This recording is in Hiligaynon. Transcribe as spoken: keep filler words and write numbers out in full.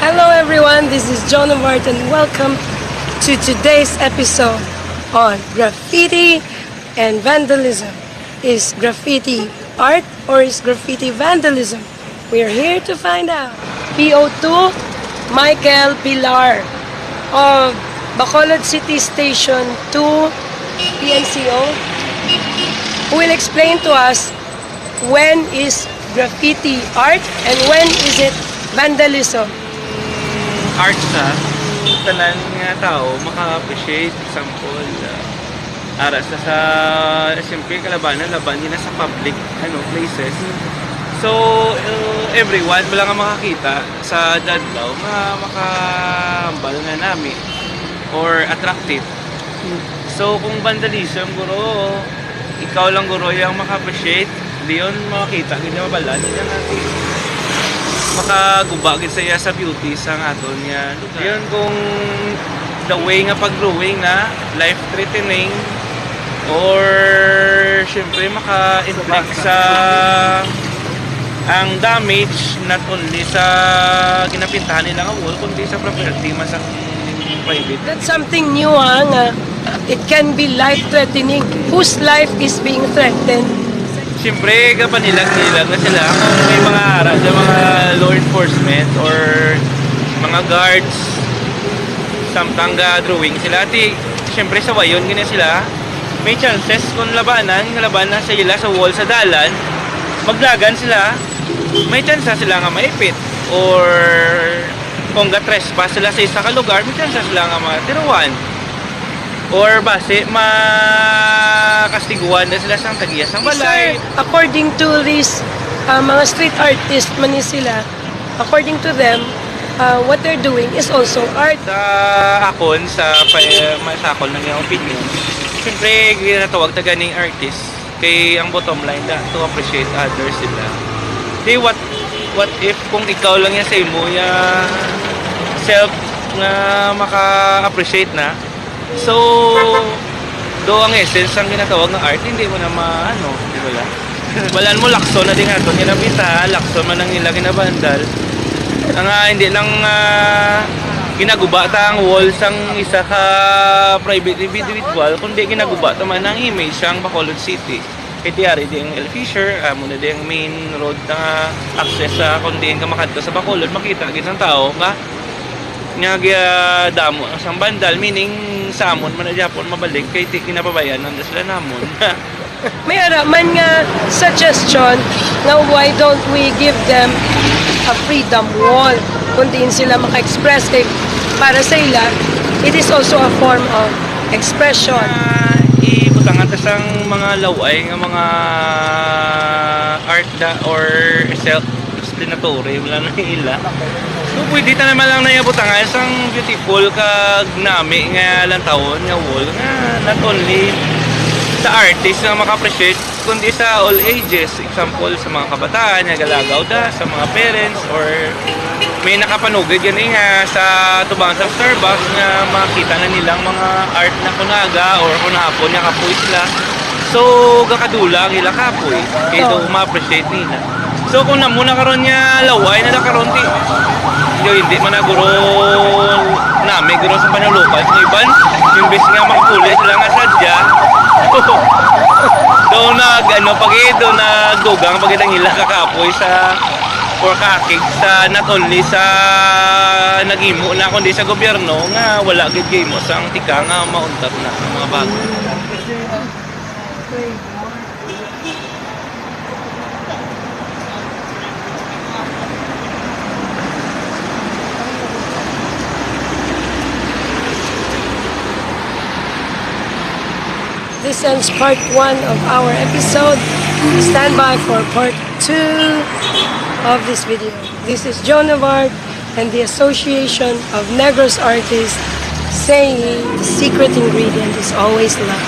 Hello everyone, this is John of Art and welcome to today's episode on graffiti and vandalism. Is graffiti art or is graffiti vandalism? We're here to find out. P O two, Michael Pilar of Bacolod City Station two P N C O, who will explain to us when is graffiti art and when is it vandalism. Art sa tanan nga tao maka-appreciate, example, uh, ara sa, sa siyempre, kalabanan laban nila sa public, ano, places. So, uh, everyone wala nga makakita sa dadlaw nga makahambal nga nami or attractive. So, kung vandalism, guro, ikaw lang, guro, yung maka-appreciate, diyon makakita gid niya, mabalaan niya nga si makaguba gid sa iya sa beauty sa nga aton nga lugar. Diyon kung the way nga pag-drawing na life-threatening or syempre maka-inflict sa ang damage not only sa ginapintahan nila nga wall kundi sa property man sa private. That's something new, ha, nga it can be life-threatening. Whose life is being threatened? Siyempre, kapanilag-nilag na sila kung may mga ara sa mga law enforcement or mga guards. Samtang ga-drawing sila. Ati, siyempre, sawayon gina sila. May chances kung labanan, labanan sa ila sa wall sa dalan, maglagan sila, may chance sila nga maipit. Or kung ga-trespass sila sa isa ka lugar, may chance sila nga matiruan. Or basi, makastiguan na sila sa tagiya sang balay. Sir, according to this, uh, mga street artist man ni sila, according to them, uh, what they're doing is also art. Sa akon, sa pa, sa akon lang yung opinion, siyempre, ginatawag ta ganing artist. Kay ang bottom line na to appreciate others sila. Di what, what if kung ikaw lang yan sa imo ya self nga maka-appreciate na? So, do ang essence ang ginatawag nga art, hindi mo na maano, di ba lang? Balaan mo, lakson na din aton ginapita, lakson man ang ila ginabandal. Nga hindi lang ah, ginaguba ta ang wall sang isa ka private individual, kundi ginaguba ta man ang image sang Bacolod City. Kay ti ari di ang El Fisher, amo na di ang main road nga access sa kung diin ka makadto sa Bacolod, makita gid sang tao nga nga giadamo sang bandal, meaning sa amon man na gyapon mabalik kay ti ginapabayanan na sila namon. May ara man nga suggestion nga why don't we give them a freedom wall kung diin sila maka-express kay para sa ila, it is also a form of expression. Ah, ibutangan ta sang mga laway nga mga art da or self-explanatory, wala na ila. So, pwede ta naman lang na ibutangan sang beautiful kag nami nga lantawon nga wall nga not only sa artist nga maka-appreciate, kundi sa all ages. Example, sa mga kabataan nga galagaw da, sa mga parents, or may nakapanugid gani nga sa tubang sa Starbucks nga makita na nilang mga art na kunaga or kunahapon nga kapoy sila. So, gakadula ang ila kapoy. Kay do ma-appreciate nila. So, kung namo na karon nga laway na na karon, di, yo, hindi man na guro nami guro sa panulukan sa iban. Imbis nga makapuli sila nga sadya, do nag, ano, pag do nagdugang pag ang ila kakapoy sa or kakig sa not only sa nagimo na kundi sa gobyerno nga wala gid gimo sang tika nga mauntat na ang mga bagay. This ends part one of our episode. Stand by for part two of this video. This is Joan of Arc and the Association of Negros Artists saying the secret ingredient is always love.